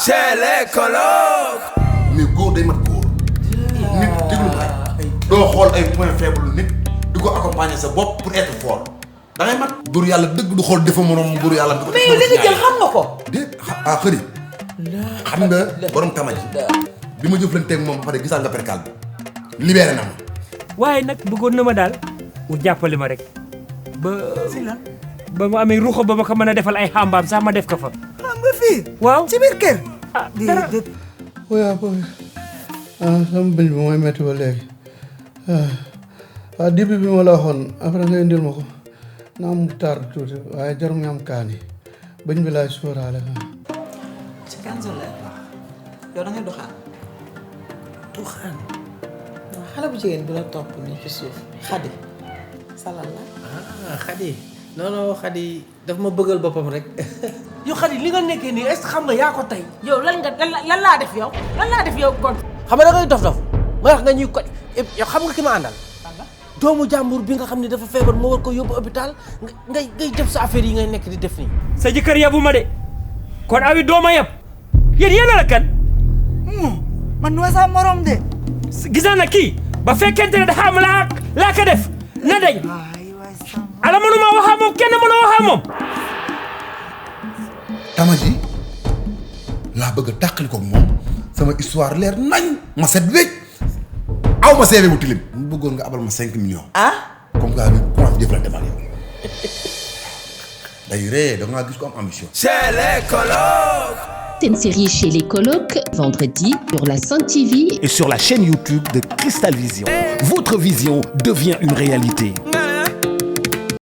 chez les colocs. mais góor day mat góor. nit déglu ma doo xool ay point faible nit di ko accompagner sa bopp pour être fort da ngay mat. góor yàlla dëgg du xool defa moroom góor yàlla. du ko mais li nga jël xam nga ko. xëri xam nga borom tama ji bi ma jëflanteeg moom ba pare gisaat nga percal bi libéré na ma. waaye nag bëggoon na ma daal mu jàppale ma rek ba mu amee ruuxa ba ma ko mën a defal ay xambaam sax ma def ko fa. xam nga fii. waaw ci biir kër. ah dara waaw sama bëñ bi mooy métti ba léegi dibi bi ma la waxoon après nga indil ma ko naa mu tard tuuti waaye jarul nga am kaani bëñ bi laay sóoraale. ci kanzul la yow da ngay doxaan. tuxaan. waaw xale bu jigéen bi la topp nii ci suuf Xadi salal la. Xadi non Xadi daf ma bëggal boppam rek. yow Xadi li nga nekkee nii est-ce que xam nga yaa ko tey. yow lan laa def yow lan laa def yow kon. xam nga da ngay dof ma wax nga ñuy ko yow xam nga ki ma àndal. doomu jàmbur bi nga xam ne dafa feebar moo war ko yóbbu hôpital ngay def sa affaire yi ngay nekk di def nii. sa jëkkër yabu ma de kon awi dooma yab yéen la kan. man noo sa morom de. gisaan na kii ba fekkente ne dafa am laa ko def na dañ. ala mënuma waxaa moom kenn mënu waxaa moom. tama ji laa bëgg a tàqali ko moom sama histoire leer nañ ma set wécc aw ma CV bu tilim mu bëggoon nga abal ma 5 millions. comme ça ñu commencé jëflante ak yow day ree da ngaa gis ko am ambition. Chez les colocs. C'est une série chez les colocs, vendredi sur la Sen TV et sur la chaîne YouTube de Cristal Vision. Votre vision devient une réalité.